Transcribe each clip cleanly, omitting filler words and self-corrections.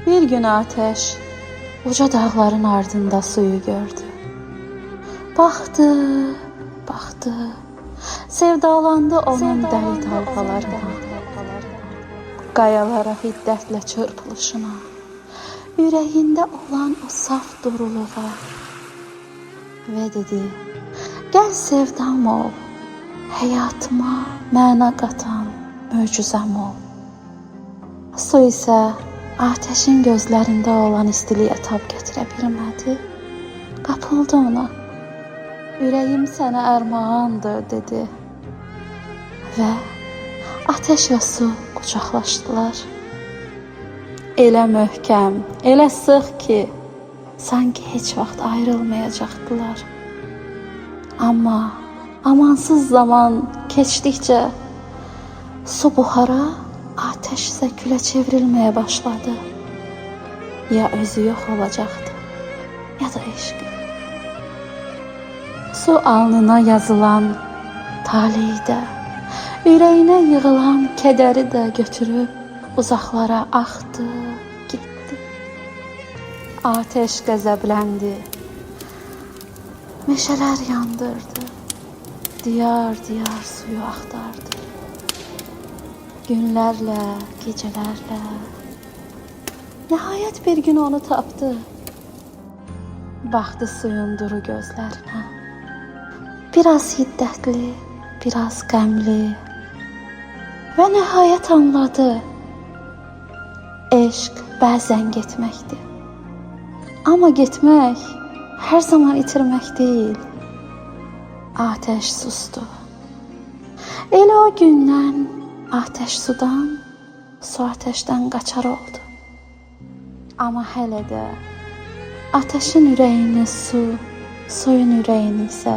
Bir gün atəş uca dağların ardında suyu gördü. Baxdı, baxdı, sevdalandı onun dəli dalğalarına, qayalara hiddətlə çırpılışına, ürəyində olan o saf duruluğa və dedi: "Gəl sevdam ol, həyatıma məna qatan möcüzəm ol." Su isə atəşin gözlərində olan istiliyə tab gətirə bilmədi. Qapıldı ona. "Ürəyim sənə ərmağandır" dedi. Və atəş və su qucaqlaşdılar. Elə möhkəm, elə sıx ki, sanki heç vaxt ayrılmayacaqdılar. Amma amansız zaman keçdikcə su buxara, atəş isə külə çevrilməyə başladı. Ya özü yox olacaqdı, ya da eşqi. Su alnına yazılan taleyi də, ürəyinə yığılan kədəri də götürüb uzaqlara axdı, getdi. Atəş qəzəbləndi. Meşələr yandırdı. Diyar diyar suyu axtardı. Günlərlə, gecələrlə. Nəhayət bir gün onu tapdı. Baxdı suyun duru gözlərinə. Biraz hiddətli, biraz qəmli. Və nəhayət anladı. Eşq bəzən getməkdir. Amma getmək hər zaman itirmək deyil. Atəş sustu. Elə o gündən atəş sudan, su atəşdən qaçar oldu. Amma hələ də atəşin ürəyini su, suyun ürəyini isə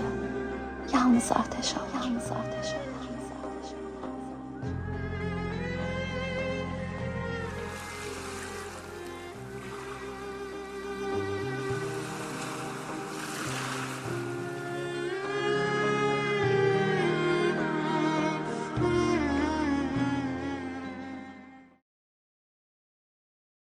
yalnız atəş alır.